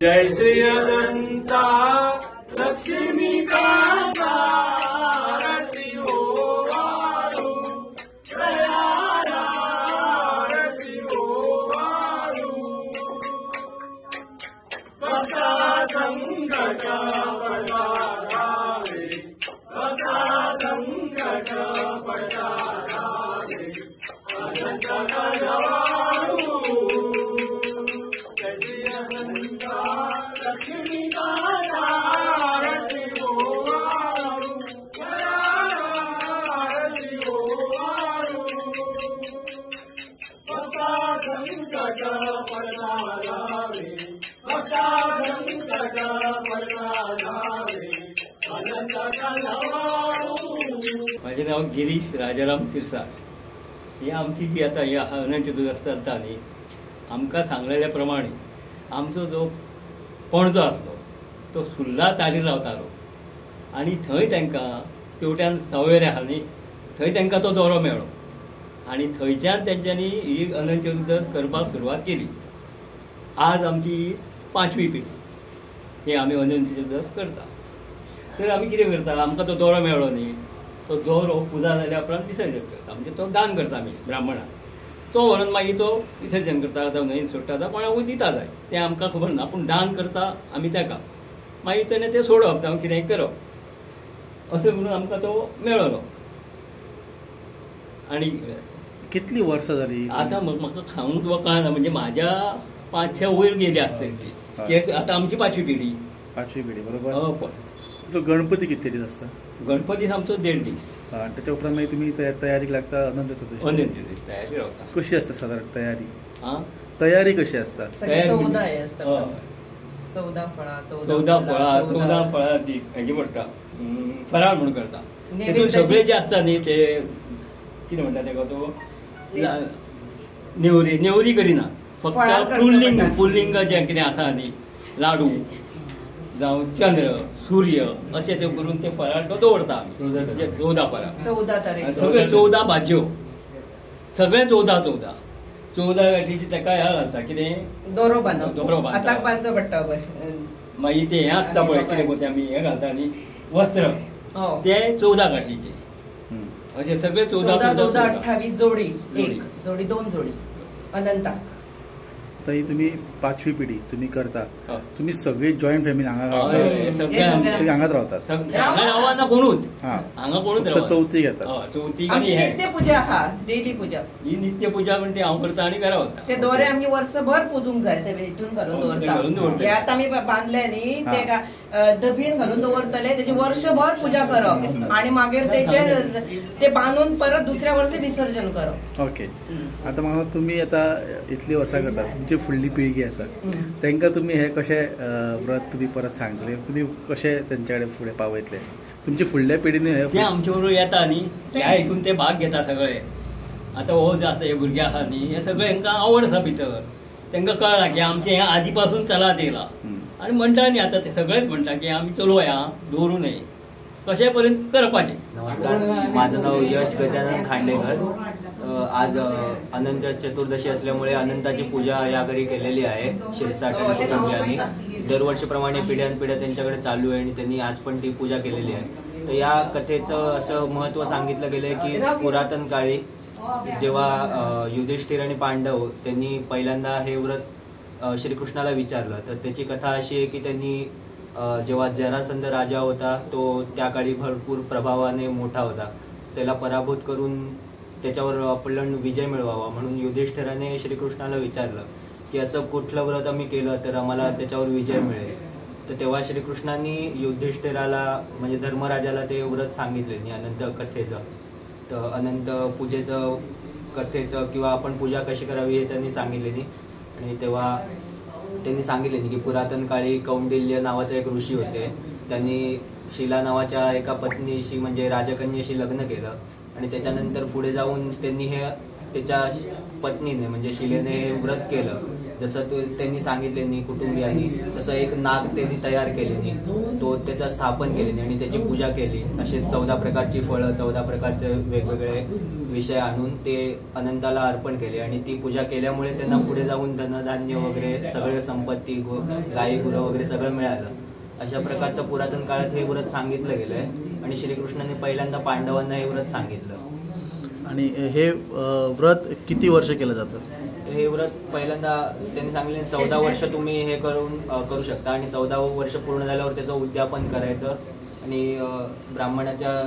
जय श्री अनंता लक्ष्मीकांता आरती ओवाळू, आरती ओवाळू, कसा संकट पडता जावे, कसा संकट पडता जावे, अनंत गजवाळू. जय श्री अनंता लक्ष्मीकांता आरती ओवाळू, आरती ओवाळू, कसा संकट पडता जावे, कसा संकट पडता जावे, अनंत गजवाळू. माझे नाव गिरीश राजाराम सिरसाट. ही आमची जी आतां ही अनंत चतुर्दश चलता न्ही, आमकां सांगलेल्या प्रमाणे आमचो जो पणजो आसलो तो सुर्ला तारीर रावतालो आनी थंय तांकां तेवट्यान सवेरे आहा न्ही, थंय तांकां तो दोरो मेळ्ळो आनी थंयच्यान तेंच्यांनी ही अनंत चतुर्दश करपाक सुरवात केली. आज आमची पांचवी पिढी ही आमी अनंत चतुर्दश करता. तर आमी कितें करता, आमकां तो दोरो मेळ्ळो न्ही, तो दोरो पुजा जाल्या उपरांत विसर्जन करता, म्हणजे तो दान करता आमी ब्राह्मणाक, तो व्हरून मागीर तो विसर्जन करता, जावं न्हंयेन सोडटा, जावं कोणाकूय दिता जाय, तें आमकां खबर ना, पूण दान करता आमी ताका, मागीर तेणें तें सोडप जावं कितेंय करप, अशें म्हणून आमकां तो मेळ्ळो. आनी कितली वर्सां जाली आतां म्हाका सांगूंक तुका कळना, म्हणजे म्हाज्या 5-6 वयर गेली आसतली ती. आतां आमची पांचवी पिढी. पांचवी पिढी, बरोबर. तो गणपती कितले दीस आसता? गणपती आमचो 1.5 दीस. त्याच्या उपरांत मागीर तुमी तयारीक लागता अनंत चतुर्दशी. अनंत चतुर्दशी तयारी रावता. कशी आसता सादारण तयारी? तयारी कशी आसता? 14 हे आसता, 14 फळां, 14 फळां, 14 फळां ती हेजी पडटा, फराळ म्हणून करता. तितून सगळे जे आसता न्ही ते कितें म्हणटा तेका, तो नेवरी, नेवरी करिना, फक्त पुल्लिंग, पुल्लिंग जें कितें आसा न्ही, लाडू जावं चंद्र सूर्य अशें ते करून ते फराळ तो दवरता आमी. 14 फराळ, 14 तारीख, सगळे 14 भाजयो, सगळे 14 14 14 गांठीची ताका ह्या घालता, कितें दोरो बांदप, दोरो बांदता, हाताक बांदचो पडटा. मागीर ते हें आसता पळय कितें पळय आमी हें घालता न्ही वस्त्र, ते 14 गांठीचे, अशें सगळे 14 14 28 जोडी, एक जोडी, 2 जोडी अनंताक. आता ही तुम्ही पाचवी पिढी तुम्ही करता, तुम्ही सगळे जॉईंट फॅमिली हांगा सगळे हांगाच रावतात? हांगा रावना कोणूच, हांगा कोणूच रावना, चवथीक येतात. चवथीक आमची नित्य पूजा आहा, डेली पूजा. ही नित्य पूजा म्हणजे हांव करता आनी घरा वता. ते दोरे आमी वर्सभर पुजूंक जाय, ते हितून घालून दवरता. हे आतां आमी बांदले न्ही ते डबीन घालून दवरतले, तेजी वर्सभर पूजा करप आनी मागीर तेचे ते बांदून परत दुसऱ्या वर्सा विसर्जन करप. ओके, आतां म्हाका तुमी आतां इतली वर्सां करता, तुमची फुडली पिळगी आसा तांकां तुमी हे कशें व्रत तुमी परत सांगतले, तुमी कशें तेंच्या कडेन फुडें पावयतले तुमची फुडल्या पिढीने? ते आमचे बरोबर येता न्ही, ह्या हितून ते भाग घेता सगळे. आतां हो जो आसा हे भुरगे आसा न्ही, हे सगळे हेंकां आवड आसा भितर, तांकां कळ्ळां की आमचें हें आदी पासून चलत येयलां आनी म्हणटा न्ही आतां ते सगळेच म्हणटा की आमी चलोवया, दवरूं नये, कशें पर्यंत करपाचें. नमस्कार, माझं नाव यश गजानन खांडेकर. आज अनंत चतुर्दशी असल्यामुळे अनंताची पूजा या घरी केलेली आहे शिरसाट आणि कुटुंबियांनी. दरवर्षीप्रमाणे पिढ्यानपिढ्या त्यांच्याकडे चालू आहे आणि त्यांनी आज पण ती पूजा केलेली आहे. तर या कथेचं असं महत्त्व सांगितलं गेलंय की पुरातन काळी जेव्हा युधिष्ठिर आणि पांडव त्यांनी पहिल्यांदा हे व्रत श्रीकृष्णाला विचारलं, तर त्याची कथा अशी आहे की त्यांनी जेव्हा जरासंध राजा होता तो त्या काळी भरपूर प्रभावाने मोठा होता, त्याला पराभूत करून त्याच्यावर आपण विजय मिळवावा म्हणून युधिष्ठिराने श्रीकृष्णाला विचारलं की असं कुठलं व्रत आम्ही केलं तर आम्हाला त्याच्यावर विजय मिळेल. तर तेव्हा श्रीकृष्णांनी युधिष्ठिराला म्हणजे धर्मराजाला ते व्रत सांगितले नी अनंत कथेचं. तर अनंत पूजेचं कथेचं किंवा आपण पूजा कशी करावी हे त्यांनी सांगितले नी. आणि तेव्हा त्यांनी सांगितले नी की पुरातन काळी कौंडिल्य नावाचा एक ऋषी होते, त्यांनी शिला नावाच्या एका पत्नीशी म्हणजे राजकन्येशी लग्न केलं आणि त्याच्यानंतर पुढे जाऊन त्यांनी हे त्याच्या पत्नीने म्हणजे शिलेने हे व्रत केलं जसं ते त्यांनी सांगितले नी कुटुंबियांनी, तसं एक नाग त्यांनी तयार केले नी तो त्याचं स्थापन केले नी आणि त्याची पूजा केली. असे 14 प्रकारची फळं, 14 प्रकारचे वेगवेगळे विषय आणून ते अनंताला अर्पण केले आणि ती पूजा केल्यामुळे त्यांना पुढे जाऊन धनधान्य वगैरे सगळे संपत्ती, गाई गुरं वगैरे सगळं मिळालं. अशा प्रकारचं पुरातन काळात हे व्रत सांगितलं गेलंय आणि श्रीकृष्णाने पहिल्यांदा पांडवांना हे व्रत सांगितलं. आणि हे व्रत किती वर्ष केलं जातं? हे व्रत पहिल्यांदा त्यांनी सांगितले 14 वर्ष तुम्ही हे करून करू शकता आणि 14 वर्ष पूर्ण झाल्यावर त्याचं उद्यापन करायचं आणि ब्राह्मणाच्या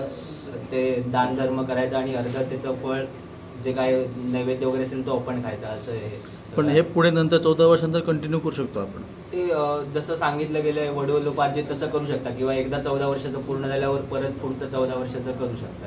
ते दानधर्म करायचा आणि अर्ध त्याचं फळ जे काय नैवेद्य वगैरे असेल तो आपण खायचा. असं हे पण हे पुढे नंतर 14 वर्षांतर कंटिन्यू करू शकतो आपण ते जसं सांगितलं गेलंय वडवलोपार्जित तसं करू शकता किंवा एकदा 14 वर्षाचं पूर्ण झाल्यावर परत पुढचं 14 वर्षाचं करू शकता.